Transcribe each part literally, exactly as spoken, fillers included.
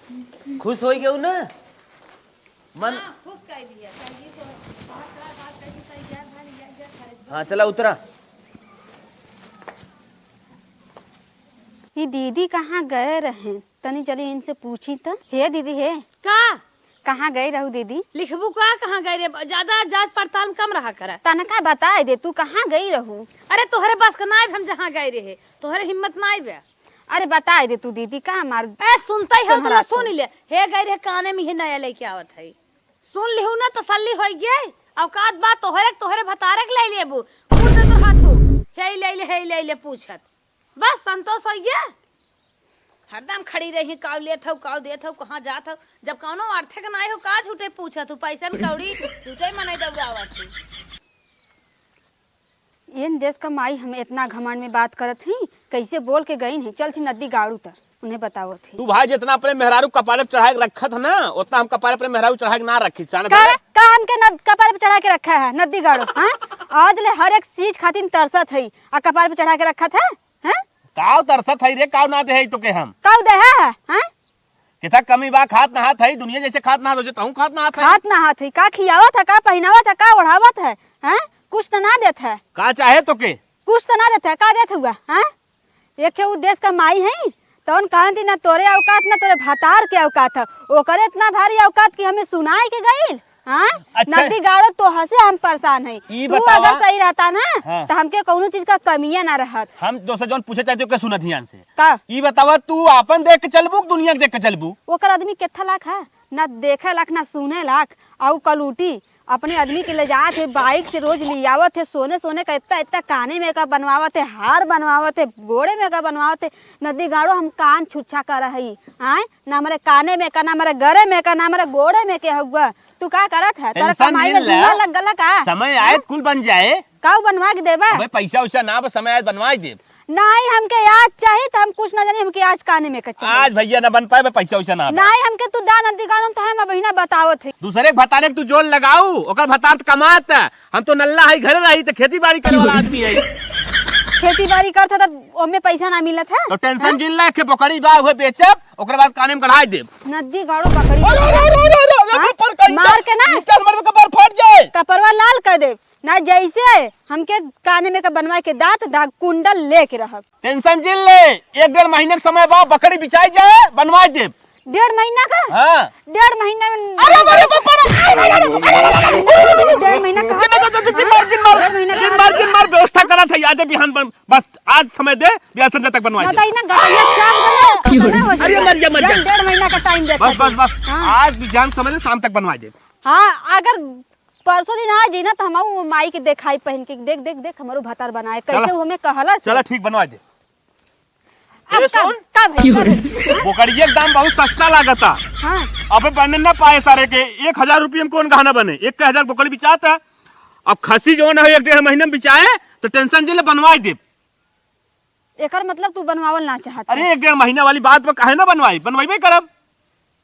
खुश होइ गयो ना? मन हाँ, खुश कर दिया। कल ये तो बहुत बड़ा बात कैसे तैयार भा लिया, ये खरीद हाँ, चला उतरा। ई दीदी कहाँ गए रहे? तनी चली इनसे पूछी त। हे दीदी, हे। का? कहाँ गई रहू दीदी? लिखबू का, कहाँ गई रे? ज्यादा जांच पड़ताल में कम रहा करा। तनका बताए दे, तू कहाँ गई रहू? अरे तोहरे बस का नाई, हम जहाँ गए रहे, तोहरे हिम्मत नाई बे। अरे बताए दे तू दीदी, का हमार ए, सुनते ही हम तोहरा सुन ले। हे गई रहे काने में, ही नया लेके आवत है। सुन लिहू ना, तसल्ली होइ गई। औकात बा तोहरे, तोहरे भतारे के ले लेबू। पूछ तो हाथू। हे ले ले, हे ले ले पूछत। बस संतोष होइ गया। हरदम खड़ी रही, काऊ लेत हऊ, काऊ देत हऊ, कहाँ जात हऊ। जब कौनो अर्थे के नाई हो, का झूठे पूछत हऊ, पैसन कौड़ी झूठे मनई दौड़ावत हऊ। एन देश का माई हम इतना घमंड में बात करत ही, कैसे बोल के गईन है, चल थी नदी गाड़ू तर, उन्हें बतावत ही। तू भाई जितना अपने मेहरारू कपारे पे चढ़ाए के रखत है ना, उतना हम कपारे अपने मेहरारू चढ़ाए के ना रखी, जानत का है? रे? का हमके नद-, कपारे पे चढ़ा के रखा है नदी गाड़ू, हाँ? आज ले हर एक चीज खातिर तरसत है, आ कपारे पे चढ़ा के रखत है, हैं? काव तरसत है रे, काव ना दे है तो के हम? काव दे है, हैं? कितना कमी बा, खात नहात है, दुनिया जैसे खात नहात हो, जो तहूँ खात नहात है। खात नहात है, का खियावत है, का पहिनावत है, का ओढ़ावत है, हैं? कुछ तो ना देत है। का चाहे तो के? कुछ तो ना देत है, का देत हुआ, हैं? एक है उ देश का माई है, तौन कहन दी ना तोरे औकात, ना तोरे भतार के औकात है। ओकरे इतना भारी औकात कि हमें सुनाए के गइल। हाँ? अच्छा। नदी गाड़ो तोहसे हम परेशान हई। ई तू बतावा। अगर सही रहता ना, हाँ। तो हमके कौनो चीज का कमिया ना रहत। हम दोसर जौन पूछे चाहते हो, के सुना ध्यान से। का? ई बतावा, तू आपन देख के चलबू कि दुनिया के देख के चलबू? ओकर आदमी केथा लाख है, ना देखे लाख, ना सुने लाख। आउ कलूटी अपने आदमी के ले जात है, बाइक से रोज ले आवत है, सोने सोने का इतना इतना काने में का बनवावत है, हार बनवावत है, गोड़े में का बनवावत है। नदी गाड़ो हम कान छुच्छा कर हई, आय? ना हमरे काने में का, ना हमरे गरे में का, ना हमरे गोड़े में के हउआ। तू का करत है? तोरा tension कमाई में जिन ले। धुआं लग गला का? समय आए, हाँ? कुल बन जाए। काऊ बनवा के देबा? अबे पैसा वैसा ना, बस समय आए बनवा ही देब। नाई, हमके आज चाही त हम कुछ ना जानी, हमके आज काने में का चाही। आज भैया ना बन पाए, बे पैसा वैसा ना बा। नाई, हमके तू दा नदी गाड़ो त हम अबहिना बतावत है। दूसरे के भतारे के तू जोर लगाऊ, ओकर भतार त कमात है। हम तो नल्ला है, घरे रही त खेती बाड़ी करे वाला आदमी है। खेती बाड़ी करत है त ओमे पैसा ना मिलत है? तो tension हाँ? जिन ले, के बोकड़ी बा उहे बेचब, ओकर बाद काने में कढ़ाई देब। नदी गाड़ो बकरी अरे, अरे, अरे, अरे, अरे, अरे, हाँ? ऊपर कहीं मार के ना। चश्मा में कपार फट जाए। कपरवा लाल कर देब। ना जैसे हमके काने में का बनवा के दांत दा कुंडल लेके रहब। Tension जिन ले, एक डेढ़ महीने के समय बा, बकरी बिचाई जाए, बनवाई देब। डेढ़ महीना का? हाँ। डेढ़ महीना में अरे, अरे, अरे, अरे, अरे, अरे, अरे, अरे, अरे, डेढ़ महीना का? जिन मार, जिन मार, जिन मार, जिन मार, जिन मार, व्यवस्था करा था, आज बिहान बन, बस आज समय दे, बिहान संझा तक बनवाई देब। बताई ना, गटैया चाप देबे, तो समय हो जाए। अरे, मर जा, मर जा। डेढ़ महीना का time देता बस, बस, तू। बस। हाँ। आज बिहान समय दे, शाम तक बनवाई देब। हाँ, अगर परसों दिन आ जाई ना, तो हम ऊ माई के देखाई पहन के, "देख, देख, देख, हमरो भतार बनाए, चला। कैसे ऊ हमें कहला से।" चला, ठीक, बनवा दे। अब ए, का, सुन। का भई, का भई? बोकरिया के दाम बहुत सस्ता लागता। हाँ। अबे बने ना पाए सारे के, एक हजार रुपये में कौन गहना बने? एक हजार बोकरी बिचाता। अब खसी जौन है, एक डेढ़ महीने में बिचाए, तो tension जिन ले, बनवाई देब। एकर मतलब तू बनवावल ना चाहत अरे, है। एक डेढ़ महीना वाली बात पर काहे ना बनवाई? बनवाइबे करब।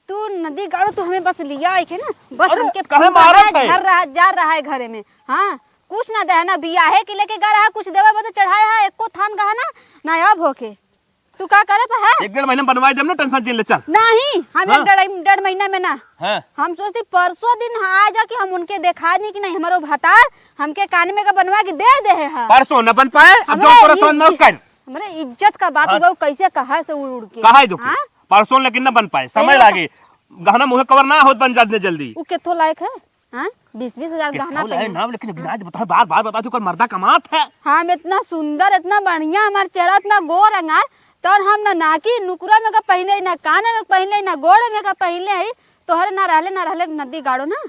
तू नदी गाड़ो, तू हमें बस लिया आइके ना, बस अरे, हमके काहे फूल मारत है? घर रहा, जा रहा है घरे में। हाँ, कुछ ना दे है ना, बियाहे के लेके गा रहा, कुछ देवे बदे चढ़ाए है, एको थान गहना ना अब होके। तू का करे पे है? एक डेढ़ महीना में बनवाई देब ना, tension जिन ले, चल। नहीं, हम हाँ? एक डेढ़, डेढ़ महीना में ना। हाँ। हम सोचती परसों दिन आ जाके हम उनके देखा दी कि नहीं, हमारो भतार हमके कान में का बनवा के दे दे है। परसों न बन पाए, अब हमरे जो तोरा समझ में इज्जत, कर। हमरे इज्जत का बात हाँ। हुआ, कैसे कहा से उड़ उड़ के। कहा है दुखी? हाँ? परसों लेकिन न बन पाए, समय तेरे लागे। गहना मुँहे कवर ना होत बन जात ने जल्दी। उ केथो लायक है? हाँ? बीस बीस हजार गहना केथो लाए पहने। ना, लेकिन बिना बता, बार बार बता, ओकर मर्दा कमात है। हम इतना सुंदर, इतना बढ़िया, हमार चेहरा इतना गोर अंगार, तो हम ना नाकी नुकुरा में का पहले, ना काने में पहले, ना गोड़े में का पहले है, तोहरे ना रहले, ना रहले नदी गाड़ो ना,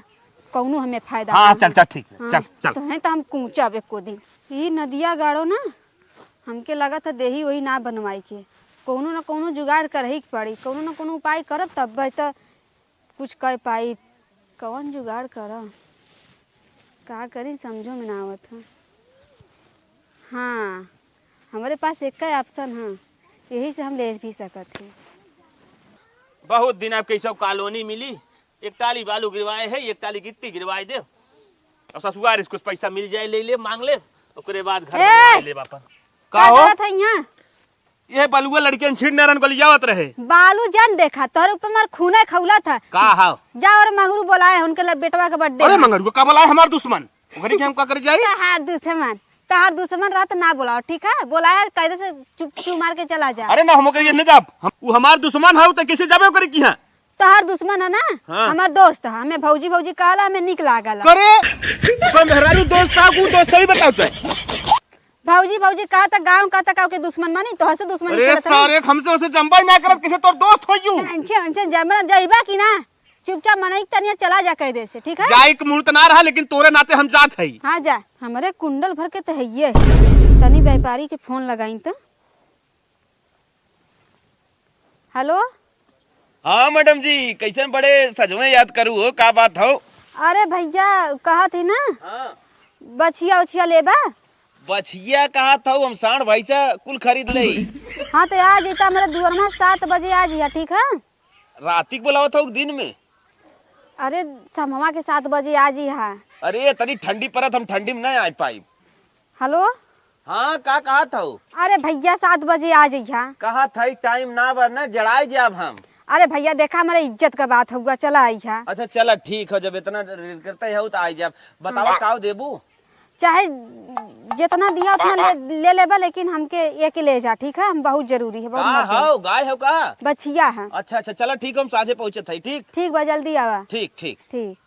कौनो हमें फायदा हाँ, ना चल, है। चल, ठीक है, हाँ, चल, चल। तोहे तो हम कूचब एको दिन। ई नदिया गाड़ो ना, हमके लगत है देही वही ना बनवाई के, कौनो ना कौनो जुगाड़ करही के पड़ी, कौनो ना कौनो उपाय करब तब तो कुछ कर पाई। कौन जुगाड़ करब, का करी, समझो में ना आवत है। हाँ, हमरे पास एक ही option है, यही से हम ले भी सकत ही। बहुत दिन अब कैसे कॉलोनी मिली, एक टाली बालू गिरवाए है, एक टाली गिट्टी गिरवाए दे, और ससुआर इसको पैसा मिल जाए, ले ले, मांग ले, ओकरे बाद घर ए! बनवाए ले अपन। का का हो? करत है यहाँ? ये बलुआ लड़कियन छीट नरन गोलियावत रहे। बालू जन देखा, तोहरे ऊपर मार खूने खौलत है। का हाव? जा और मंगरू बोलाए, उनके लड़-, बेटवा के birthday अरे है। मंगरू का बोलाए हमार दुश्मन? ओकरे के हम का करे जाई? तहार दुश्मन, तहार दुश्मन रहा तो ना बोलाओ, ठीक है? बोलाए, कायदे से चुप, चुप मार के चला जा। अरे ना, हम ओकरे के न जाब। हम, उ हमार दुश्मन है, तो कैसे जाबे ओकरे की यहाँ? तोहार दुश्मन है ना? हाँ। हमार दोस्त है, हमें भौजी भौजी कहला, हमें निक लागला। करे, कोई मेहरारू दोस्त था, वो दोस्त सही बताओ तो। भौजी भौजी कहा था, गाँव कहा था, का ओके दुश्मन मानी, तोहसे दुश्मनी अरे करत है। सारे, हमसे उसे जम्बा ही ना करत, कैसे तोर दोस्त हो यू? अंचे, अंचे जमना जाइबा कि ना? चुपचाप मनई के तनिया चला जा कायदे से, ठीक है? जाए के मूर्त ना रहा, लेकिन तोरे नाते हम जात हई। हाँ जा, हमरे कुंडल भर के तो हइये है। तनी व्यापारी के फोन लगाई तो। हेलो। हाँ मैडम जी, कैसन बड़े सजवे याद करू हो, का बात हो? अरे भैया, कहत ही ना, हाँ। बछिया उछिया लेबा? बछिया कहत हऊ, हम साँड़ भैंसा कुल खरीद लेई। हाँ, तो आ जइता हमरे दुअर में सात बजे आ जइहा, ठीक है? राती के बोलावत हऊ कि दिन में? अरे, समवा के सात बजे आ जइहा। अरे, तनी ठंडी परत, हम ठंडी में ना आ पाइब। हेलो। हाँ, का कहत हऊ? अरे भैया, सात बजे आ जइहा। कहत हई, टाइम ना बा ना, जड़ाई जाब हम। अरे भैया, देखा, हमारे इज्जत का बात हुआ, चला आइहा। अच्छा, चला, ठीक है, जब इतना करते हो तो आई जाब। बतावा, हाँ। काव देबू? चाहे जितना दिया उतना ले, ले लेबा, लेकिन हमके एक ले जा, ठीक है? हम बहुत जरूरी है, बहुत का मर्जेंट। हौ, गाय हौ का? बछिया है। अच्छा, अच्छा, चला ठीक, हम साँझे पहुँचत हई, ठीक? ठीक बा, जल्दी आवा। ठीक, ठीक। ठीक।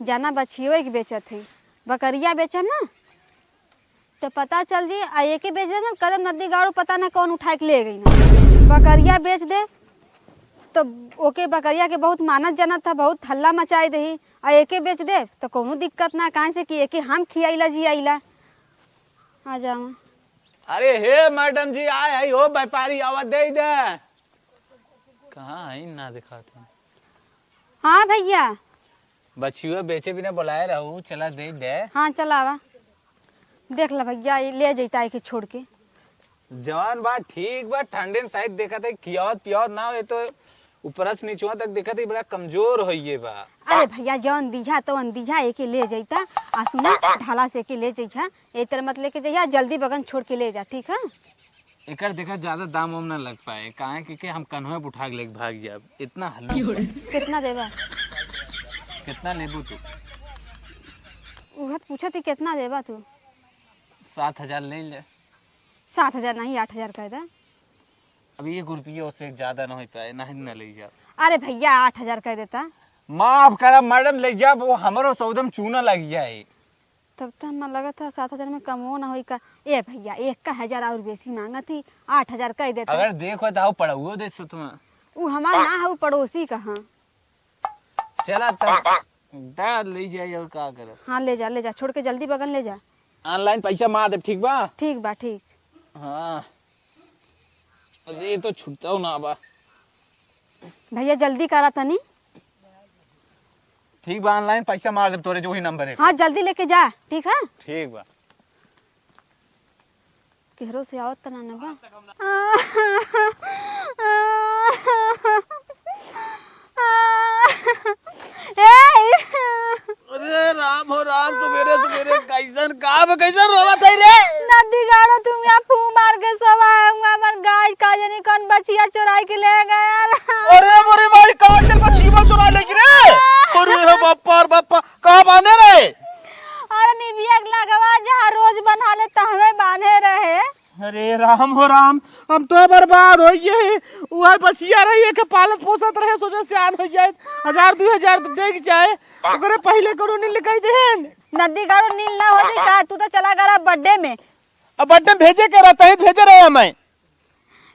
जाना बछियो एक बेचत है, बकरिया बेचन ना, तो पता चल जी, आ एके बेच दे ना, कदम नदी गाड़ू पता ना कौन उठाए के ले गई ना। बकरिया बेच दे, तो ओके बकरिया के बहुत मानत जानत था, बहुत हल्ला मचाए देही। आ एके बेच दे, तो कौनो दिक्कत ना, काहे से कि एके हम खियाइला जियाइला। आ जाओ। अरे हे मैडम जी, आए हई हो, व्यापारी आवा दे दे। कहाँ है, ना दिखाते हैं। हाँ भैया। बछिया बेचे बिना बोलाए रहू, चला दे दे। हाँ, चला आवा। देख ला भैया, ये ले जैता है कि छोड़ के। जवान बा, ठीक बा, ठंडे में शायद देखत है, खियावत पियावत ना हो, ये तो ऊपर से निचवा तक देखत है, बड़ा कमजोर हो ये बा। अरे भैया, जौन दिहा तौन दिहा, एके ले जैता। आ सुना, ढाला से एके ले जैहा, ए तरह मत लेके जइहा, जल्दी बगन छोड़ के ले जा, ठीक है? एकर देखा ज्यादा दाम वाम ना लग पाए, काहे कि, कि हम कन्हवे पे उठा के लेके भाग जाब। इतना हल्लुक बा। कितना देबा? कितना लेबू तू? उहे तो पूछत ही, कितना देबा तू? सात हजार ले ले। सात हजार नहीं, आठ हजार कह दे। अब एक रुपया उससे ज्यादा ना हो पाए, नहीं ना ले जाब। अरे भैया, आठ हजार कह देता। माफ करा मैडम, ले जाब, वो हमरो सौदम चूना लग जाए। तब तो हमें लगत है सात हजार में कमो ना होई का। ए भैया, एक का हजार और बेसी मांगत ही, आठ हजार कह देता। अगर देखो तो आओ पड़ौओ दे सो तुम्हें। उ हमार ना है, उ पड़ोसी का हाँ। चला तब दा ले जाए और का करब। हाँ, ले जा, ले जा, छोड़ के जल्दी बगन ले जा। Online पैसा मार देब, ठीक बा? ठीक बा, ठीक। हाँ। अरे, ये तो छुट्टा ना बा। भैया, जल्दी करा तनी। ठीक बा, online पैसा मार देब तोरे जो ही नंबर है। हाँ, जल्दी लेके जा, ठीक है? ठीक बा। केहरो से आवत त ना, ना बा? ए! अरे राम हो राम, सुबेरे सुबेरे कैसन, का बा, कैसन रोवत है रे? नदी गाड़ो तुम यहाँ फू मार के सोवा है, हुआ हमार गाय का जनी कौन बछिया चुराई के ले गया। अरे मोरे माई, का चल बछिया चुरा लेगी रे? अरे हो बापा, अरे बापा, कहाँ बांधे रहे? अरे निबिया के लगवा जहाँ रोज बन्हा ले तहवे बांधे रहे। अरे राम हो राम, हम तो बर्बाद हो गए। वह बछिया रही है के पालत पोसत रहे, सोचे सियान हो जाए, हजार दो हजार तो दे के चाहे, ओकरे पहले करो नील कह देहन। नदी गाड़ो नील ना हो जाए का? तू तो चला गया birthday में। अब birthday में भेजे के रहता है, भेजे रहे हमें।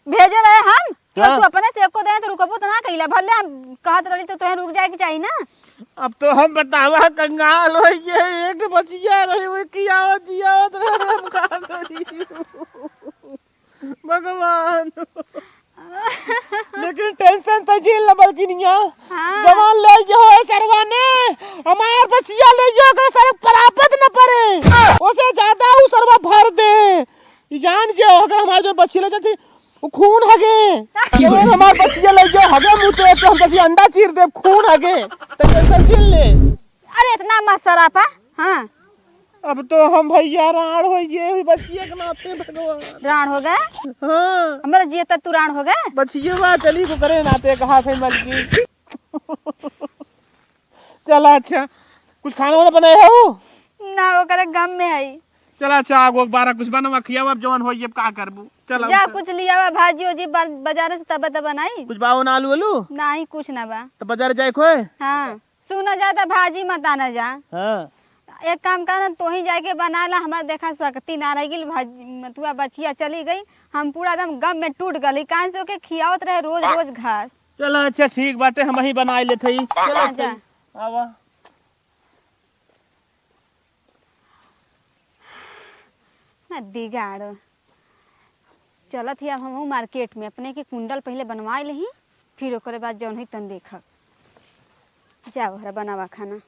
भेजे रहे हम? तो हाँ। तू अपने से एको दे तो रुकबो तो ना कइला, भले हम कहत रही तो तोहे रुक जाए के चाही ना। अब तो हम बतावा कंगाल हो गए, एक बछिया रही वो कियावत जियावत रहे, हम का करी? भगवान। लेकिन tension तो झेल न बल्किनिया। हाँ। जवान ले गयो है सरवा ने, हमार बछिया ले गयो, ओकरा सरक परापत न पड़े। ओसे ज्यादा उ सरवा भर दे। ई जान जे अगर हमार जो बछिया ले जाती, उ खून हगे। जवान हमार बछिया ले गयो, हगे मुँह तो हम देखी अंडा चीर दे, खून हगे। तो tension झेल ले। अरे इतना मत सरापा, हाँ। अब तो हम भैया राण होइ गए हुई बचिए के नाते भगवान। राण हो गए? हाँ। हमरा जियत तू राण हो गए? बचिए बा चली को करे नाते कहा थे मलकिन। चला अच्छा, कुछ खाना वाना बनाए हो? ना, ओकरे गम में हई। चला अच्छा, आगो बारा कुछ बनवा खियाओ, अब जवन होई अब का करबू। चला जा उठा। कुछ लियावा, भाजी ओजी बा-, बाजारे से तब त बनाई। कुछ बाओ ना आलू आलू? नाही, कुछ ना बा। तो बाजार जाए खोए? हाँ। सुना जा त भाजी मत आना जा। हाँ। एक काम कर ना, तोही जाके बना ला, हमार देखा सकती ना रह गइल, भाजी मतुआ बचिया चली गई, हम पूरा एकदम गम में टूट गली, काहे से ओके खियावत रहे रोज रोज घास। चला अच्छा ठीक बाटे, हम ही बनाए लेत हई। चला हाँ, जा। अच्छा। आवा। ना दिगाड़। चलत ही अब हमहू मार्केट में, अपने के कुंडल पहिले बनवाए लेही, फिर ओकरे बाद जौन होई तन देखब। जाओ हरा बनावा खाना।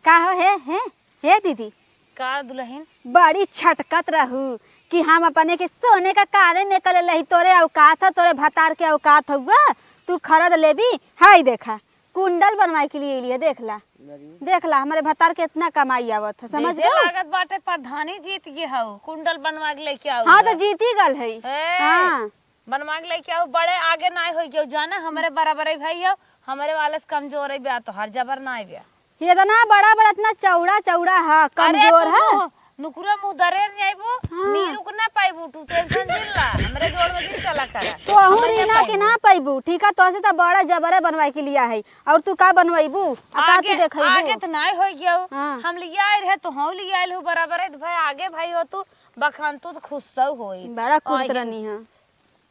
का हो हे, हे, हे दीदी। का दुलहिन? बड़ी छटकत रहू कि हम अपने के सोने का कारे में कले लही, तोरे औकात ह, तोरे भतार के औकात हउआ, तू खरद लेबी। हाय देखा, कुंडल बनवाए के लिए लिए, देख ला। अरे। देख ला, हमरे भतार के इतना कमाई आवत है, समझ जैसे गऊ? लागत बाटे प्रधानी जीत गए हऊ, कुंडल बनवा के लेके आऊ हाँ, तो है। जीती गल है। ए, हाँ। बनवा के लेके आऊ, बड़े आगे नाय होई गयो, जाना, हमरे बराबर ही भाई हो, हमरे वाले से कमजोर है ब्या, तो हर जबर नाय ब्या। ये इतना बड़ा बड़ा, इतना चौड़ा चौड़ा है, अरे, कमजोर तू है। नु-, नुकुरा मुँह दरेर जाइबू, हाँ। मीरू को ना पाइबू, तू टेंशन जिन ला, हमरे जोड़ में जिन चला करा। तो अहू हमरे रीना के पाइबू। ना पाइबू, ठीक है, तो ऐसे तो बड़ा जबरे बनवाए के लिया है, और तू का बनवाइबू? आ का तू आगे, देखइबू? आगे तो नाय होई गयो। हाँ। हम लिया आए रहे, तो हऊ लिया आइल हो, बराबर है, तो भाई आगे भाई हो तू, बखान तू तो खुश सौ होई। बड़ा कुर्त आही। रहनी है।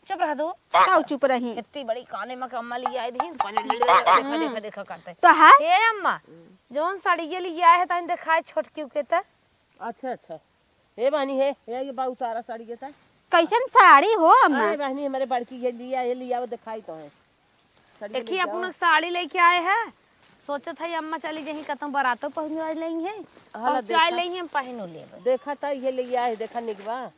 चुप रह तू। का चुप रही? इतनी बड़ी काने में के अम्मा लिया आई दही। देखा, देखा, देखा करते। तो है? हे अम्मा, जौन साड़िये लिया है, तनी देखाए छोटकी के त। अच्छा, अच्छा। हे बहनी, हे, हे, ये बा उतारा साड़ी के त। कैसन साड़ी हो अम्मा? अरे बहनी, हमरे बड़की ये लिया, ये लिया, वो देखाई तो है। साड़ी देखी, लेके अपन आओ। साड़ी लेके आए हैं। सोचत है अम्मा चली जहीं कतहूँ बरातो पहुँचा लेंगे। हाँ, और चाय देखा। लेंगे, हम पहनो लेबे। देखा त ये लिया है, देखा निकबा।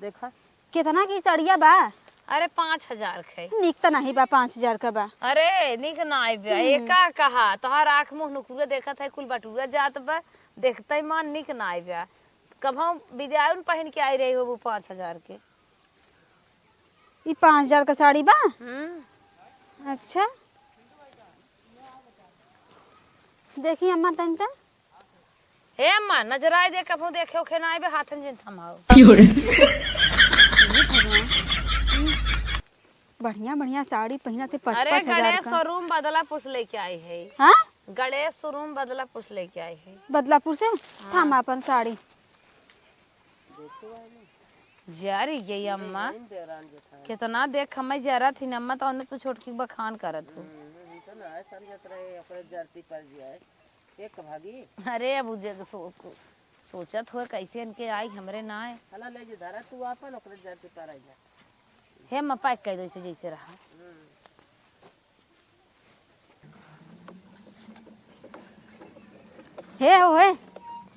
देखा। कितना की सड़िया बा? अरे, पाँच हजार के। निक त नहीं बा, पाँच हजार का बा। अरे, निक ना आइबे। हम्म। एका कहा, तोहार आँख मुँह नुकुरे देखत है, कुल बटुरा जात बा, देखते ही मान निक ना आइबे। कभौ विद्याउन पहन के आई रही हो वो पाँच हजार के। ई पाँच हजार का साड़ी बा? हम्म। अच्छा। देखी अम्मा तनी त। हे अम्मा, नजराई दे, कभू देखे ओखे ना आइबे, हाथन जिन थमाओ। की हो रे? बढ़िया, बढ़िया साड़ी पहिनत है, पाँच, अरे, पाँच हजार गणेश का। शोरूम बदलापुर से लेके आई है। हाँ? गणेश शोरूम बदलापुर से लेके आई है। बदलापुर से? हाँ। थाम आपन साड़ी। जरी गई अम्मा। कितना देख हमें जरा थी अम्मा, तो तू छोटकी बखान करत हो। हम्म, हम तो ना समझत रहे, ओकरे जरती पर जिया है। एक भागी। अरे, अब उ जे सो-, सोचत हो कैसे इनके आई हमरे ना आए। हला ले जे धरा तू आपन, ओकरे जरती पर आई जा। हे अम्मा, पैक कर दो इसे जैसे रहा। हम्म। हे हो, हे।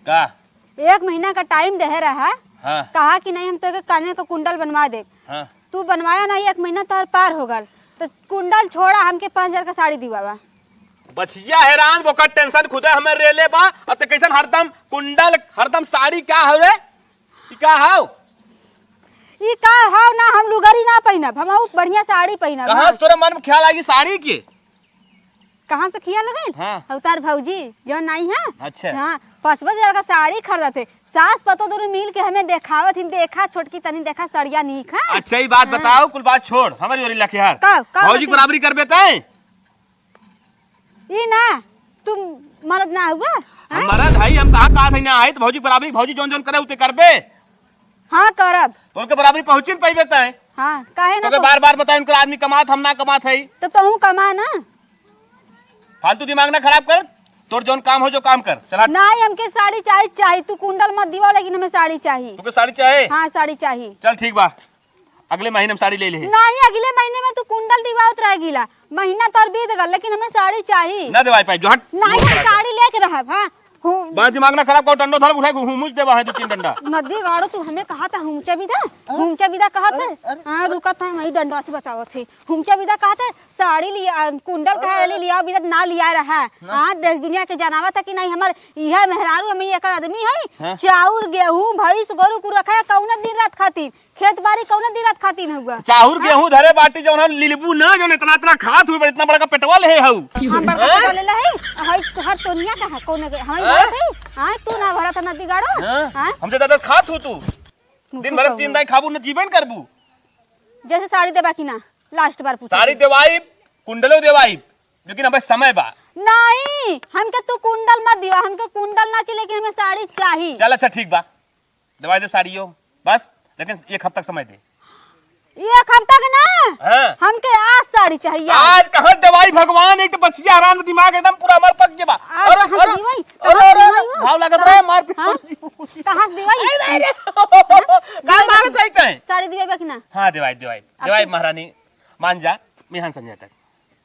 का? एक महीना का टाइम देहे रहा। हाँ। कहा कि नहीं, हम तो एक काने का कुंडल बनवा दे। हाँ। तू बनवाया नहीं, एक महीना तोहर पार हो गल, तो कुंडल छोड़ा, हमके पाँच हजार का साड़ी दिवावा। बछिया हैरान, ओकर टेंशन खुदे हमें रेले बा। अब ते कैसन हरदम कुंडल, हरदम साड़ी, का हो रे? ई का हौ? ई का हौ ना, हम लुगरी ना पहिनब, हम ऊ बढ़िया साड़ी पहिनब। कहाँ हाँ। से तोरे मन में ख्याल आई साड़ी के? कहाँ से ख्याल आ गइल? हाँ। अवतार भौजी, जो नहीं है? अच्छा। हाँ, पाँच पाँच हजार का साड़ी खरीदत है। सास पतो दोनों मिल के हमें देखावत ही, देखा छोटकी तनी देखा सड़िया नीक है। अच्छा, ई बात हाँ। बताओ, कुल बात छोड़, हमारी ओरी लखिहार। का, का भौजी के बराबरी करबे तैं? ई ना, तू मरद ना हुआ? हम हाँ? मरद हई, हम कहाँ कहत हई ना हई, तो भौजी बराबरी, भौजी जौन जौन करे, उते करबे। हाँ, करब। तो उनके बराबरी पहुँची न पइबे तैं। हाँ, काहे ना तोके पहुँच- बार-बार बताई, उनकर आदमी कमात, हम ना कमात हई। तो तोहू कमा ना। फालतू दिमाग ना खराब कर, तोर जौन काम हो, जो काम कर, चल हट। नहीं, हमके साड़ी चाही, चाही। तू कुंडल मत दिवा, लेकिन हमें साड़ी चाही। तोके साड़ी चाहे? हाँ, साड़ी चाही। चल ठीक बा। अगले महीने में साड़ी ले ले। नहीं, अगले महीने में तू कुंडल दिवावत रह गीला, महीना तोर बीत गल, लेकिन हमें साड़ी चाही। ना दिवाई पाई, जो हट। नहीं, हम साड़ी लेके रहब, हाँ। हूँ। बड़ा दिमाग ना खराब करो, डंडो धर उठा के हुमुच देबा है दो तीन डंडा। नदी गाड़ो, तू हमें कहा था हुमचा बिदा? हुमचा बिदा कहा था? अरे, अरे, हाँ, रुका था, वही डंडा से बतावत है। हुमचा बिदा कहा था, साड़ी लिया, कुंडल कहा रहे लिया, बिदा ना लिया रहा। हाँ, देश दुनिया के जनावा था कि नहीं, हमार यह मेहरारू हमें एक आदमी है, हाँ। चाउर, गेहूं, भैंस, गोरू कुल रखा है, कौन दिन रात खातिर? खेत बारी कौनो दिन रात खाती न हुआ। चाउर हाँ? गेहूं धरे बाटी जौन हम लिलबू ना, जौन इतना इतना खात हुई, इतना बड़का पेटवा ले हऊ। हम बड़का हैं? पेटवा ले ले हई, हई तोहर तोनिया का है, कौन के, हमारी हैं? बात है? हाँ, तू ना भरा था नदी गाड़ो। हैं? हाँ? हमसे ज्यादा खात हो तू। मुंह दिन भर फुकाऊ तीन ना। दाई खाबू न जीवन करबू। जैसे साड़ी देबा कि ना, लास्ट बार पूछा साड़ी था। देवाई, कुंडलो देवाई, लेकिन अबे समय बा। नहीं, हमके तू कुंडल मत दिवा, हमके कुंडल ना चाहिए, लेकिन हमें साड़ी चाहिए। चल अच्छा ठीक बा, दवाई दे साड़ियो, बस, लेकिन एक हफ्ता का समय दे। एक हफ्ता के ना? हाँ। हमके आज साड़ी चाहिए। आज कहाँ दवाई भगवान, एक तो बचिया हराम दिमाग एकदम पूरा हमार पक गया बा। आज अरे, कहाँ से अरे, दिवाई? अरे, कहाँ से अरे, दिवाई हो? भाव लागत रहे, मार पीट हाँ? हो जी। कहाँ से दिवाई? अरे, अरे, हाँ? काहे मारत है तैं? साड़ी दिवाई बा कि ना? हाँ, दवाई, दवाई, अब दवाई तो महारानी, मान जा, मिहान संझा तक।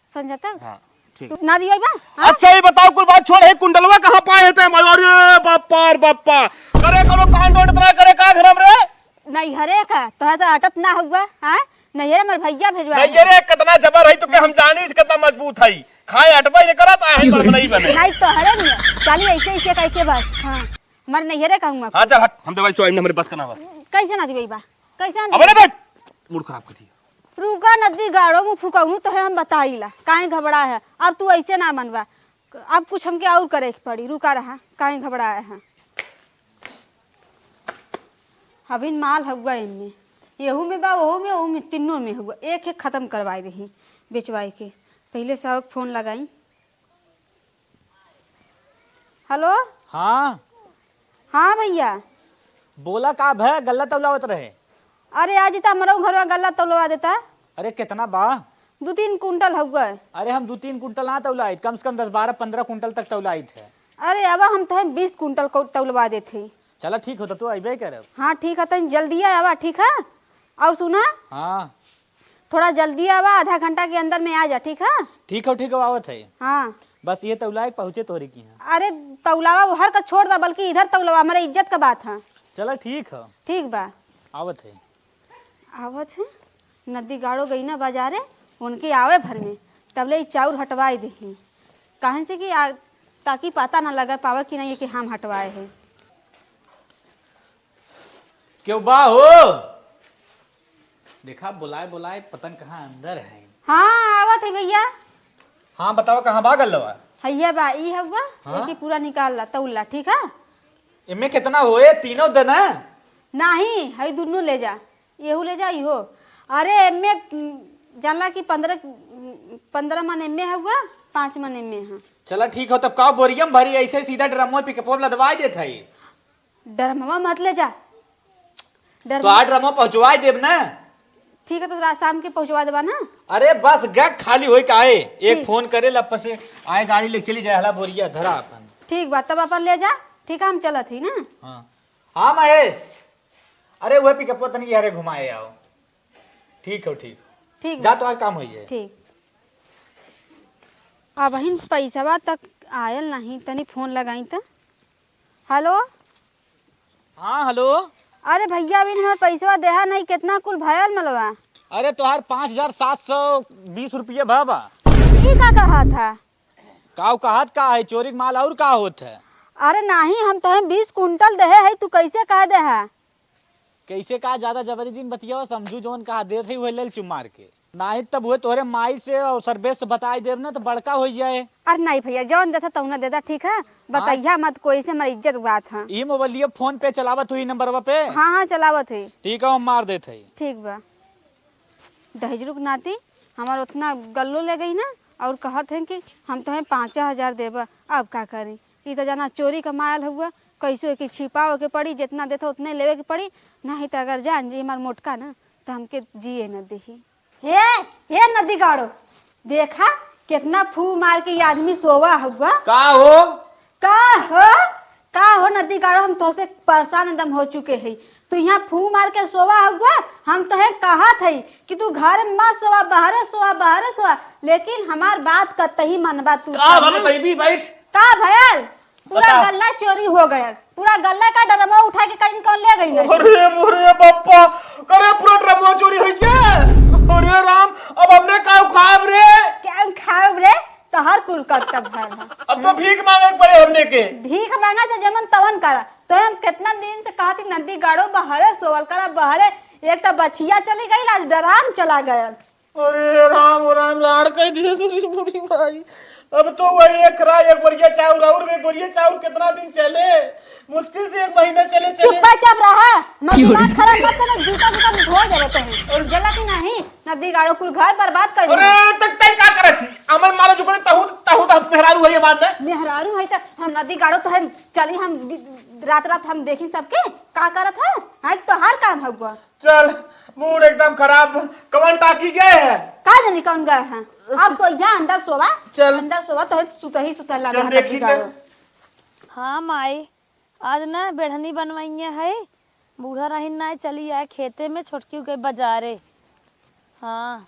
संझा तक? हाँ, ठीक। तू ना दिवाई बा? हाँ? अच्छा, ये बताओ, कुल बात छोड़, है कुंडलवा कहाँ पाए है तैं? अरे बाप्पा, अरे बाप्पा, करे करो कांड वांड इतना करे का घर में रे? नैहरे का, तोहे तो अटत ना हुआ, हाँ? नैहरे हमर भैया भेजवा नहीं, है। अरे कितना जबर है, तो के हम जानी कितना मजबूत है, खाए अटबे नहीं करत, आहे पर नहीं बने। नहीं तो हरे नहीं, जानी ऐसे ऐसे कह के बस, हाँ। हमारे नैहरे का हुआ। हाँ, चल हट, हम दवाई चुआई, हमरे बस का ना बा। कैसे ना दिवाई बा? कैसे ना अब ना दिवाई? बैठ, मूड खराब कर दिया। रुका नदी गाड़ो मुँह फुकौनू तोहे हम बताइला, काहे घबरा है? अब तू ऐसे ना मनवा, अब कुछ हमके और करे के पड़ी। रुका रहा, काहे घबराए हैं? अभिन माल हउआ इनमें, एहू में बा, ओहू में, ओहू में, तीनों में हउआ। एक एक खत्म करवाए देही बेचवाए के। पहले सबक फोन लगाई। हेलो। हाँ। हाँ भैया। बोला का भै, गल्ला तौलावत रहे? अरे आज त हमरहू घरवा गल्ला तौलवा देता। अरे कितना बा? दू तीन कुंटल हउआ। अरे हम दू तीन कुंटल ना तौलाइत, कम से कम दस बारह पन्द्रह कुंटल तक तौलाइत है। अरे अब हम तोहे बीस कुंटल को तौलवा देत ही। चला ठीक हो, तब तो अइबे करब। हाँ ठीक है, तनी जल्दी आवा, ठीक है? और सुना, हाँ। थोड़ा जल्दी आवा, आधा घंटा के अंदर में आ जा, ठीक है? ठीक हो, ठीक हो, आवत है। हाँ। बस ये तौलाए के पहुँचे तोहरे की यहाँ। अरे तौलावा उहर का छोड़ दा, बल्कि इधर तौलावा, हमारे इज्जत का बात है। चला ठीक है। ठीक बा। आवत है। आवत है, नदी गाड़ो गई ना बाजारे, उनके आवे भर में, तबले ई चाउर हटवाए देही। काहे से कि आ, ताकि पता ना लगा पावे कि नहीं कि हम हटवाए हैं। क्यों बा हो? देखा, बुलाए बुलाए पतन कहाँ अंदर है। हाँ, आवत है भैया। हाँ, बताओ कहाँ बा गल्लवा? हैया बा, ई हउआ, हाँ? एके पूरा निकाल ला, तौल ला, ठीक है? इनमें कितना होए, तीनों देना? नहीं, हई दुनों ले जा, एहू ले जा, इहो। अरे एमे, उम, जानला कि पन्द्रह, उम, पन्द्रह मन एमे हउआ, पाँच मन एमे है। चला ठीक हो, तब का बोरिया में भरी, ऐसे सीधा ड्रमवा पिकअपवा में लदवाई देत है। ड्रमवा मत ले जा। ड्रम- तो आ ड्रमवा पहुँचवाई देब ना। ठीक है, तो रात शाम के पहुँचवा देबा ना। अरे बस गैक खाली होई का आए, एक ठीक। फोन करे ला पसे आए, गाड़ी लेके चली जाए, हला बोरिया धरा अपन। ठीक बा, तब अपन ले जा, ठीक है, हम चलत ही ना। हाँ। हाँ महेश, अरे वह पिकअपवा तनी हरे घुमाए आओ। ठीक हो, ठीक हो। ठीक जा, बा। तोहार काम होई जाए। ठीक। अबहिन पैसवा तक आयल नहीं, तनी फोन लगाई त। हेलो। हाँ, हेलो। अरे भैया, अभी हमार पैसवा देहा नहीं, कितना कुल भयल मलवा? अरे तोहार पाँच हजार सात सौ बीस रुपये भा बा। ई का कहा था? काऊ कहत का है, चोरी के माल और का होत है? अरे नहीं, हम तोहे बीस कुंटल देहे है, तू कैसे कह दे है? कैसे का ज्यादा जबरी जिन बतियावा, समझू जौन कहा देत है, वही लेल चुप मार के। नहीं तब हुए तोहरे माई से और सर्वेश से बताई देब ना तो बड़का हो जाए। अरे नहीं भैया, जौन देता तौना देता, ठीक है? हाँ। बतैया मत कोई से, हमारी इज्जत बात है। ई मोबाइलिया फोन पे चलावत हुई नंबरवा पे? हाँ, हाँ, चलावत है। ठीक है, हम मार देत है। ठीक बा। दहेजरू के नाती हमार उतना गल्लो ले गई ना, और कहत हैं कि हम तोहे पाँच हजार देबा। अब का करी, ई तो जाना चोरी कमायल हुआ, कैसो के छिपावे के पड़ी, जितना देता उतने लेवे के पड़ी, नहीं तो अगर जान जी हमार मोटका ना, तो हमके जिए न देही। हे, हे नदी गाड़ो, देखा कितना फू मार के ये आदमी सोवा हुआ। का हो? का हो? का हो नदी गाड़ो, हम तोसे परेशान एकदम हो चुके हैं। तू यहाँ फू मार के सोवा हुआ, हम तोहे कहत है कि तू घर में मत सोवा, बाहरे सोवा, बाहरे सोवा, लेकिन हमार बात कतही मनबा तू का ना। बतैबी, बैठ। का भयल? पूरा बताओ। गल्ला चोरी हो गया, पूरा गल्ला का ड्रमवा उठा के कहीं कौन ले गई ना? अरे मोरे बापा, करे पूरा ड्रमवा चोरी हो गया। अरे राम, अब हमने का खाब रे? क्या खाब रे? तोहर कुल करतब है। अब तो भीख मांगे के पड़े हमने के। भीख मांगा तो जमन तवन करा। तो हम कितना दिन से कहती नदी गाड़ो बहरे सोवल करा, बहरे। एक तो बछिया चली गई, आज डराम चला गया। अरे राम, ओ राम, लाड़ कह दिए ससुर बूढ़ी माई। अब तो वही एक रा-, एक बोरिया चाउर और एक बोरिया चाउर कितना दिन चले? मुश्किल से एक महीना चले, चले। चुप्पा चाप रहा, मैं दिमाग खराब मत कर, जूता जूता धो देवे कहीं। और जला कि नहीं, नदी गाड़ो कुल घर बर्बाद कर दिया। अरे, तक तई का करत छी? अमन मारे जो करे, तहू, तहू तो मेहरारू है ये बात है। मेहरारू है तो हम नदी गाड़ो तो है, चली हम दि-, रात रात हम देखी सबके, का करत है? हाँ, तो हर काम हउआ। चल, मूड एकदम खराब। कवन टाकी गए हैं? का जानी कौन गए हैं? अब तो यहाँ अंदर सोवा। चल। अंदर सोवा तो है, सुतही सुतही लगा चल है देखी नदी गाड़ो। हाँ माई, आज ना बेढ़नी बनवइया है, बूढ़ा रहिन ना, चली आए खेते में, छोटकी गई बाजारे। हाँ।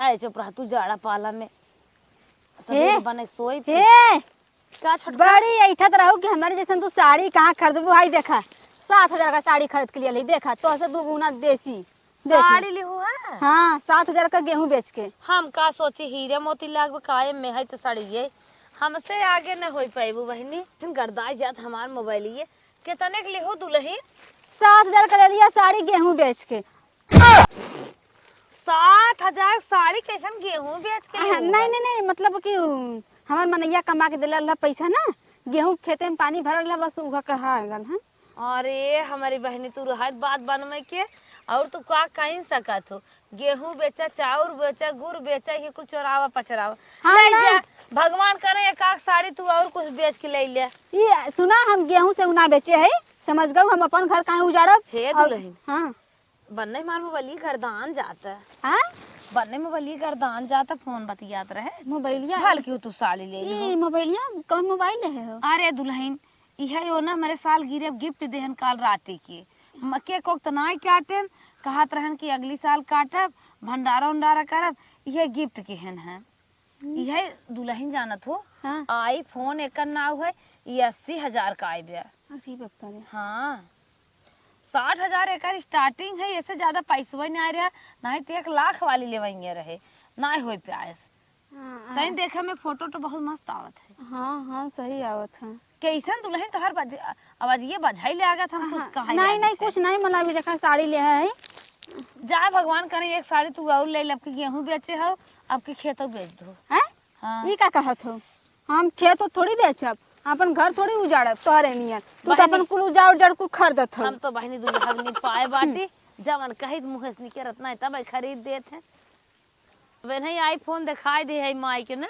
आए चुप रह तू, जाड़ा पाला में सवेरे हे, बने सोई फिर। हे, का छोटका? बड़ी ऐठत रहू कि हमारे जैसन तू साड़ी कहाँ खरीदबू? हाई देखा, सात हजार का साड़ी खरीद के लिए ली, देखा, तो से दो गुना बेसी। देख ले। साड़ी लिहू है? हाँ, सात हजार का गेहूं बेच के। हम का सोची, हीरे मोती लागब कायम में है तो साड़ी ये। हमसे आगे न होई पाइबू बहिनी। गर्दाई जात हमार मोबाइल ये। कितने के लिहू दुल्हन? सात हजार का ले लिया साड़ी गेहूं बेच के। सात हजार साड़ी कैसन गेहूं बेच के आ, लिहू नहीं, है? नहीं, नहीं, मतलब कि उ, हमार मनैया कमा के देला ला पैसा ना, गेहूं खेते में पानी भरल ला, बस उहा कहा गल है। अरे, हमारी बहनी, तू रहत बात बनवे के, और तू का कहीं सकत हो? गेहूं बेचा, चाउर बेचा, गुड़ बेचा, ये कुछ चोरावा पचरावा। हाँ, ले ना। जा, भगवान करे एक आध साड़ी तू और कुछ बेच के ले ले। ये सुना, हम गेहूं से उना बेचे है, समझ गऊ, हम अपन घर काहे उजाड़ब? हे और दुल्हन। हाँ। बन्ने मार मोबाइल गर्दान जात है। हाँ? बन्ने मोबाइल गर्दान जात है, फोन बतियात रहे। मोबाइलिया? भल क्यों तू साड़ी ले ली हो? ई मोबाइलिया? कौन मोबाइल है हो? अरे दुल्हन, इहे यो ना, हमरे सालगिरह गिफ्ट देहन काल राती के। म-, केक ओक त नाई काटेन, कहत रहन कि अगली साल काटब, भंडारा उंडारा करब, इहे गिफ्ट केहन है। हम्म। इहे दुल्हन जानत हो, हाँ। iPhone एकर नाव है, ई अस्सी हजार का आइबे। अरे बाप रे। हाँ, साठ हजार एकर starting है, ऐसे ज्यादा पैसवे ना आ रहा, नहीं तो एक लाख वाली लेवइये रहे, ना होई पाएस। हाँ, तैं हाँ। देखे में फोटो तो बहुत मस्त आवत है। हाँ, हाँ, सही आवत है। कैसन दुल्हन तोहर बज-, आवाजिये बझाई ले आगत, हम कुछ हाँ, कहा नहीं, नहीं, कुछ नहीं, मला अभी देखा साड़ी ले है। जा भगवान करे एक साड़ी तू और ले ले, अब की गेहूं बेचे हो, अब की खेतों बेच दो। हैं? हाँ। ई का कहत हो? हम खेत थोड़ी बेचब, अपन घर थोड़ी उजाड़ब तोहरे नियन। तू तो बहिनी, अपन कुल उजाड़ उजाड़ कुल खरीदत हो। हम तो बहिनी दुल्हन नहीं पाए बाटी, जवन कही मुँह से निकलत नहीं तब खरीद देत है। अब इन्हें iPhone दिखाई दे है माई के ना,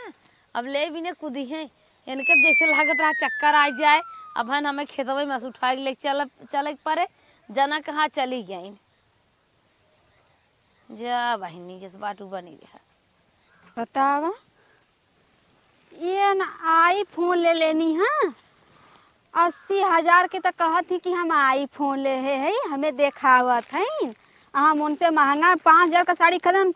अब ले भी ने कूदी है, इनके जैसे लागत रहा चक्कर आ जाए। अब हन हमें खेतवे में से उठा के लेके चल, चले के पड़े, जना कहाँ चली गई। जा बहिनी, जस बाटू बनी रहा। बतावा, ये न iPhone ले लेनी, हाँ, अस्सी हजार के तो कहत ही कि हम iPhone ले हे है, हमें देखावत है। हम उनसे महंगा पाँच हजार का साड़ी खरीदम,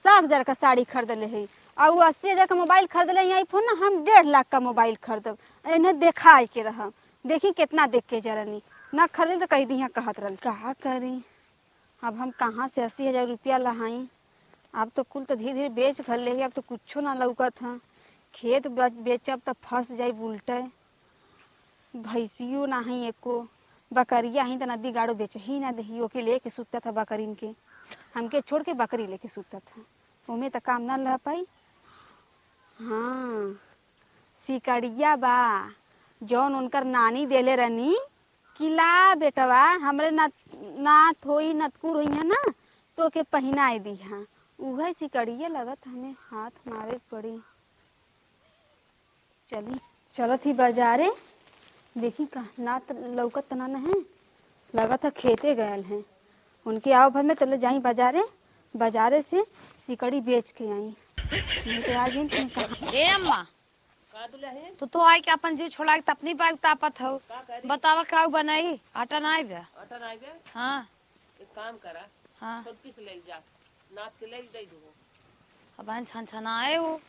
सात हजार का साड़ी खरीद ले है, और वो अस्सी हजार का मोबाइल खरीद ले iPhone ना, हम डेढ़ लाख का मोबाइल खरीदब। इन्हें देखाए के रहम, देखी कितना देख के जरनी, ना खरीदे तो कह दी कहत रहल। का करी, अब हम कहाँ से अस्सी हजार रुपया लहाई? अब तो कुल तो धीरे धीरे बेच घर ले, अब तो कुछो ना लौकत है। खेत बे-, बेचब तो फंस जाई उल्टे। भैंसियो ना है एको, बकरिया ही तो नदी गाड़ो बेच ही ना दही, ओके लेके सुतत है बकरीन के, हमके छोड़ के बकरी लेके सुतत है, ओमे तो काम ना लह पाई। हाँ, सिकड़िया बा, जौन उनकर नानी देले रहनी, कि ला बेटवा, हमरे ना-, नात होई, नतकुर होई है ना, तो के पहिनाए दिहा। उहे सिकड़िया लगत हमें हाथ मारे पड़ी। चली, चलत ही बाजारे, देखी का नात लौकत ना न है, लगत है खेते गयल हैं। उनके आओ भर में तले जाई बाजारे, बाजारे से सिकड़ी बेच के आई। नहीं तो आज दिन तुम कहाँ ए अम्मा, का दुल्हन? तो, तो आई के अपन जी छोड़ा के तपनी बैग तापत हो। का करी? बतावा का बनाई? आटा ना आइबे? आटा ना आइबे? हाँ। एक काम करा, हाँ। छोटकी से ले जा, नात के ले दे दो। अब बहन छन छन आए हो।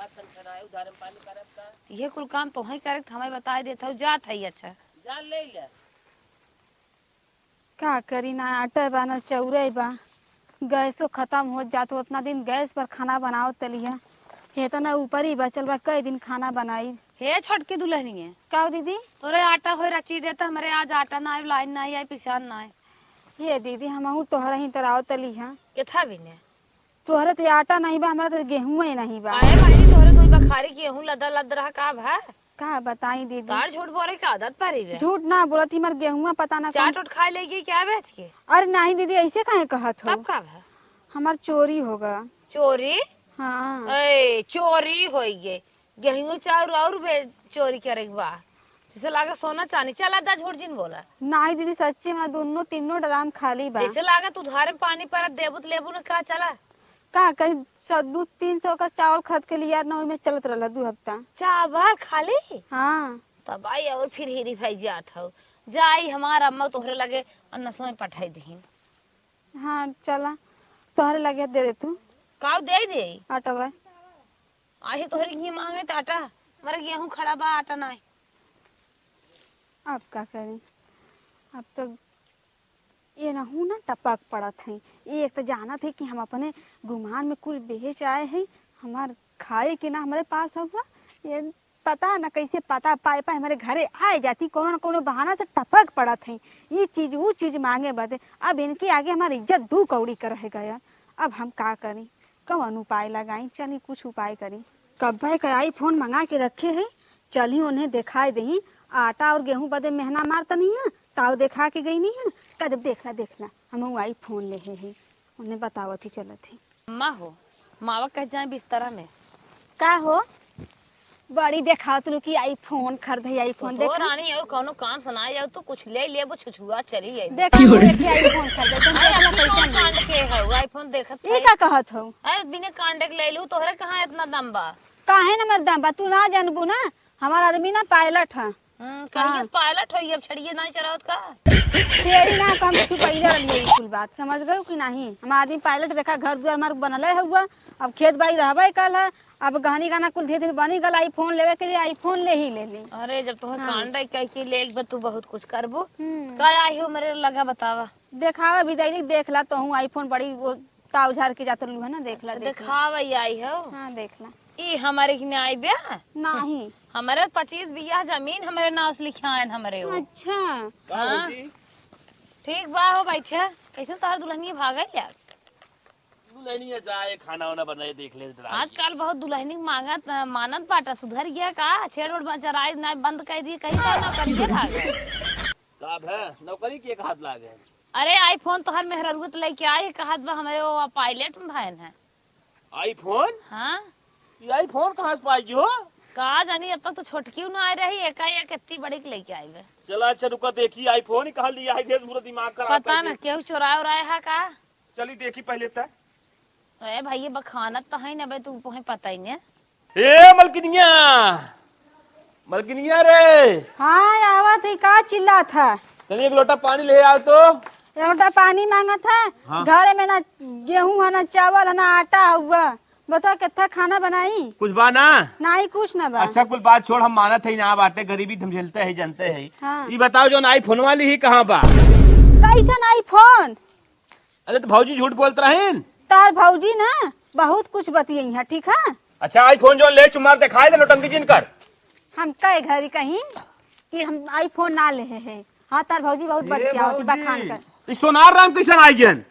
छनछनाए, उधारे में पानी करब का? ये कुल काम तोहई करे के, हमें बताए देत हऊ, जात हई। अच्छा। जा ले ले। का करी, ना आटा बा, ना चौरे बा, गैसो खतम होत जात, ओतना दिन गैस पर खाना बनावत तलिया, इतना ऊपर ही बचल बा, कई दिन खाना बनाई? हे छोटकी दुल्हनिया। का हो दीदी? तोरे आटा होई रची दे, त हमरे आज आटा ना आई, लाइन ना आई, पिसान ना आई। हे दीदी, हमहू तोहरा ही तरावत तलिया। केथा बिने? तोहरे त आटा नहीं बा, हमरा त गेहूं ही नहीं बा। अरे बहिनी, तोहरे तो बखारी गेहूं लदा लद रहा का भा? का बताई दीदी? तार झूठ बोले के आदत परी बे। झूठ ना बोलत ही, हमार गेहुआ पता ना चाट कौन उट खाए लेगी क्या बेच के? अरे नहीं दीदी, ऐसे काहे कहत हो? तब का भा? हमार चोरी होगा। चोरी? हाँ। ए, चोरी होई गे। गेहूं चाउर और बे-, चोरी करे के बा। जैसे लागे सोना चांदी। चला दा, झूठ जिन बोला। नहीं दीदी, सच्ची में दोनों तीनों ड्राम खाली बा। जैसे लागे तू उधारे में पानी परत देबू त लेबू न का, चला। का कहीं स-, दू तीन सौ का चावल खरीद के लिया न, ओइमे चलत रहला दू हफ्ता। चावल खाली? हाँ। तब आई और फिर हीरी भाई जात हौ। जाई हमार अम्मा तोहरे लगे अन्नसों में पठाई दही। हाँ, चला, तोहरे लगे दे दे तू। का दे दे? आटा बा। आहे तोहरे घी मांगे त आटा, हमारे गेहूं खड़ा बा, आटा नाय। अब का करी, अब तो ये नहू ना टपक पड़त है। ये एक तो जानत है कि हम अपने गुमान में कुल बेच आए हैं, हमार खाए के ना हमारे पास हुआ, ये पता ना कैसे पता पाए पाए हमारे घरे आए जाती, कोनो न कोनो बहाना से टपक पड़त है, ये चीज वो चीज मांगे बदे। अब इनके आगे हमारी इज्जत दू कौड़ी का रह गया। अब हम का करी? कवन उपाय लगाई? चली कुछ उपाय करी। कब्बे का iPhone मंगा के रखे है, चली उन्हें देखाए दही। आटा और गेहूं बदे मेहना मार तनी है, ताव देखा के गई नहीं है। कह देब, "देखला, देखला, हम iPhone ले है, उन्हें बतावत ही चलत ही।" अम्मा हो, मावा कह जाए बिस्तरा में। का हो? बड़ी देखावत लू कि iPhone खरीदे, iPhone तो देखा। रानी और कौनो काम सुनाए जाओ तो कुछ ले लेबो, छुछुआ चली जाए। देखा, वो देखे iPhone खरीदे, तुम अरे, देखना अभी कैसा कौन नहीं। कांड के है, वो iPhone देखत ई है। का कहत हो? अरे, बिना कांड के ले लू, तोहरे कहाँ इतना दम बा? काहे ना मर दम बा, तू ना जानबू ना, हमार आदमी ना pilot है। हम्म, हाँ। कहिए pilot होई, अब छड़िए नाई चरावत का? छेड़ी ना, कम छुपैले रहलिए ई कुल बात, समझ गयो कि नहीं? हम आदमी pilot देखा, घर दुआर हमार बनले हुआ, अब खेत बाड़ी रहबे कल है, अब गहनी गाना कुल धीरे धीरे बनी गल, iPhone लेवे के लिए iPhone ले ही ले ली। अरे, जब तुम्हें हाँ। कांड है, कह के ले एक बार तू बहुत कुछ करबो। हम्म। का आई हो मेरे लगा बतावा? देखावा भी दैली, देख ला, तोहू iPhone बड़ी वो ताव झार के जात रहलू है ना, देख ला, अच्छा, देख ला। देखावा ही आई हो। हाँ, देख ला। ई हमारे की नहीं आई बे? नहीं। हमारे पच्चीस बीघा जमीन हमारे नाव से लिखाएन हमरे ओ। अच्छा। का हाँ। भौजी? ठीक बा हो, बैठे। कैसे तोहर दुल्हनिया भागल यार? दुल्हनिया जाए, खाना वाना बनाए, देख ले जरा। आजकल बहुत दुल्हनी मांगत, मानत बाटा, सुधर गया का? छेड़ ओड़ चराई ना बंद कर दिए, कहीं का नौकरिए भागल। का भे, नौकरी के एक हाथ लागे? अरे iPhone तोहर मेहररुआ त लेके आई, कहत बा हमरे वो pilot में भएन है। iPhone? हाँ। ये iPhone कहाँ से पाई हो? का जानी, अब तक तो छोटकी ना आए रही, एकाएक इतनी बड़ी के लेके आई बे। चला अच्छा रुका देखी iPhone ही कहाँ लिया है, देश पूरा दिमाग खराब पता कर ना दे। केहू चोराए उराए है का? चली देखी पहले तक। ए भाई, ये बखानत तो है ना बे, तू पहुँच पता ही नहीं। ए मलकिनिया, मलकिनिया रे। हाँ, आवत ही, का चिल्लात है? तनी एक लोटा पानी ले आओ तो। एक लोटा पानी मांगत है? हाँ। घर में ना गेहूं है, ना चावल है, ना आटा हुआ। बताओ, कितना खाना बनाई? कुछ बा ना? नहीं, कुछ ना बा। अच्छा, कुल बात छोड़, हम मानत है ना बाटे, गरीबी हम झेलते हैं, जानते हैं। हाँ। ये बताओ, जो iPhone वाली ही कहाँ बा? कैसन iPhone? अरे, तो भौजी झूठ बोलत रहिन। तार भौजी ना बहुत कुछ बतियई है, ठीक है? अच्छा, iPhone जो ले चुमार दिखाई दे, नौटंकी जिन कर। हम कई घरी कहीं कि हम iPhone ना लेहे हैं। हाँ, तार भौजी बहुत ए बतियावत भौजी, बखान कर। ई सोनार राम कैसन आई गयन?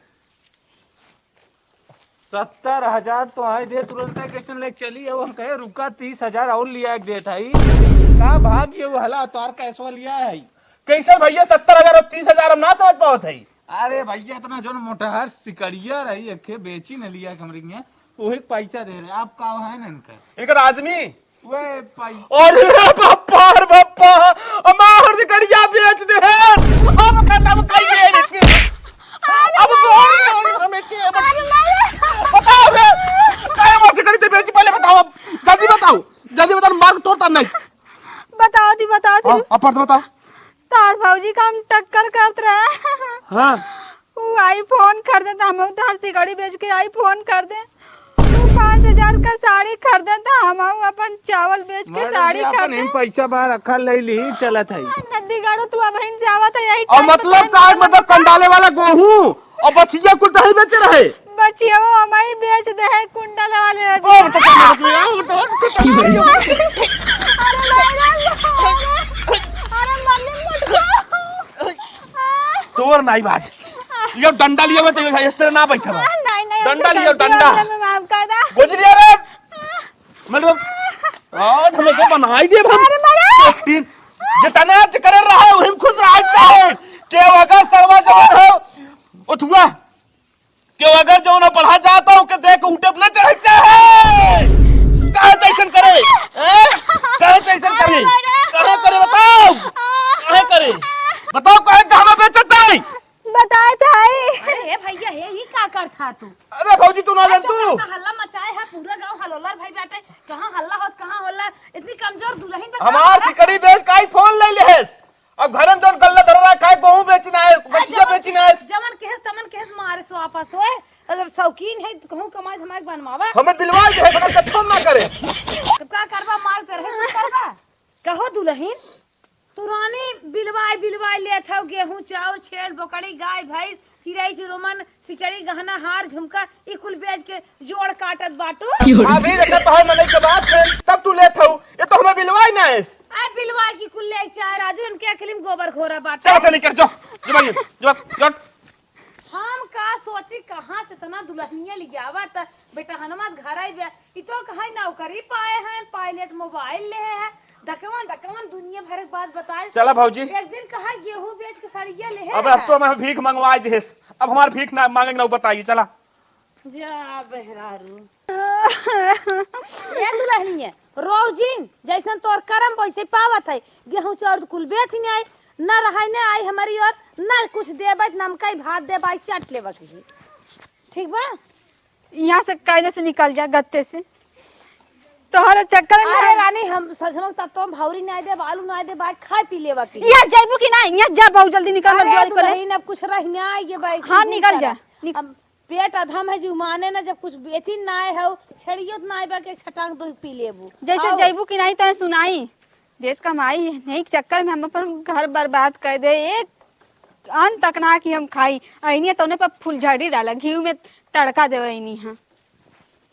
सत्तर हजार तो आए दे तुरंत, कैसन ले चली? अब हम कहे, "रुका, तीस हजार और लिया के देत हई।" का भाग ये वो हला, तोहार कैसवा लिया है? कैसन भैया, सत्तर हजार और तीस हजार हम ना समझ पावत हई। अरे भैया, इतना जोन मोटहर सिकड़िया रही, एके बेची न लिया के हमरे के, ओहे के पैसा दे रहे, आप का है न इनकर? इनकर आदमी? वे पैसा। अरे बप्पा, अरे बप्पा, हमार सिकड़िया बेच दे, हम खत्म कर दे इनके। अब बोल रहे हो हमें के बत-, अरे मारे। बताओ रे, काहे हमार सिकड़ी ते बेची, पहले बताओ, अब जल्दी बताओ, जल्दी बताओ, मार के तोड़ता नहीं। बताओ दी, बताओ दी। हाँ, अब फट से बताओ। तार भौजी का हम टक्कर करत रहे। हाँ। उ iPhone खरीदे त हम तार सिकड़ी बेच के iPhone खरीदे। उ पाँच हजार का साड़ी खरीदे त हम अपन चावल बेच के मर साड़ी गया, अपन खरीदे। ही पैसा बाहर रखा, ले ली, चलत है। नंदी गाड़ो, तू अबहिन जावत है, यही और time पे मतलब time काहे पे मतलब कंडाले वाला गेहूं और बछिया कुल तही बेचे रहे। बछिया वो हमारी बेच दे है, कुंडल वाले। ओ, तो क्या मतलब है? वो तो, तो, तो, अरे भाई रे, अरे मरने मुझको। तोर नाई बाज। यो डंडा लियो, मैं तो इस तरह ना बैठा बा। नहीं, नहीं, डंडा लियो, डंडा। माफ कर दे। गुजरिया रे। मतलब, आज हमें तो बनाई दे हम। अरे मारे। तीन, जितना ज करे रहा है, वही में खुश रहा चाहे। के अगर सरवा जवान हो, उठुआ। के अगर जो ना पढ़ा जाता हो, के देख उठे ना चढ़े चाहे। काहे तैसन करे? हैं? काहे तैसन करे? अरे मारे। काहे करे बताओ? काहे करे? बताओ काहे गहना बेचत है? बताए त हई। अरे हे भैया, हे, ई का करत हा तू? अरे भौजी, तू ना जानतू? अच्छा, हल्ला मचाए है, पूरा गांव हलोलर भई बाटे। कहाँ हल्ला होत, कहाँ होला? इतनी कमजोर दुलहिन पे हमार सिकड़ी बेच के iPhone ले लेस। अब घरन जौन गल्ला धरा रहा, काहे गेहूं बेचिन आएस, बछिया बेचिन आएस। जवन कहेस, तवन कहेस, मारे सो आपस होए। अगर शौकीन है, तो कहूँ कमाई धमाई बनवावा। हमें बिलवाल दे, हमें कथम ना करे। तब का करबा, मार के रहे, सो करबा। कहो दुलहिन, तू रानी बिलवाई बिलवाई लेत हौ, गेहूं, चाउर, छेड़, बोकड़ी, गाय, भैंस, चिरई, चुरुमन, सिकड़ी, गहना, हार, झुमका, ई कुल बेच के जोड़ काटत बाटू। अभी देखा तो है मनई के बात है, तब तू लेत हौ, ये तो हमें बिलवाई ना है। आ बिलवाई की कुल ले चाहे राजू, इनके अखिल में गोबर घोरा बाटे। चल, चल, निकल, जो, जो भाई, जो, जो। हम का सोची, कहाँ से इतना दुलहिनिया लियावा त बेटा हनुमत घर आई बे, ई तो कहाँ नौकरी पाए हैं, pilot mobile ले हैं, दकवन दकवन दुनिया भर के बात बताए। चला भौजी। एक दिन कहा गेहूं बेच के सड़िया ले अब, अब तो हमें भीख मंगवाए देस, अब हमार भीख ना मांगे ना बताइए, चला। जा बहरारू। ए दुलहिनिया, रोजिन, जैसन तोर करम वैसे पावत है। गेहूं चाउर कुल बेच नहीं आई, ना रहाई ना आई हमारी ओर, ना कुछ देबै, नमकाई भात देबै, चट लेबा के। ठीक बा? यहाँ से कायदे से निकल जा, गत्ते से। तोहरे चक्कर में अरे हम रानी, हम सजमक तब तो हम भौरी नहीं देब, आलू नहीं देब, आज खाए पी लेबा के। यहाँ जाइबू कि नहीं? यहाँ जा, बहुत जल्दी निकल, अरे दुआरी पर ले। दुलहिन, अब कुछ रह नहीं आई, ये भाई, हाँ, निकल जा, निक- अब पेट अधम है जी, माने ना, जब कुछ बेचिन ना आए हो, छेड़ियो त ना आए बा के छटांग दो पी लेबू। जैसे आओ। जैबू कि नहीं तो सुनाई, देश का माई है, नहीं चक्कर में हम अपन घर बर्बाद कर दे, एक अन्न तक ना कि हम खाई, अइनी तौने पर फुलझड़ी डाला, घी में तड़का देवे अइनी हाँ।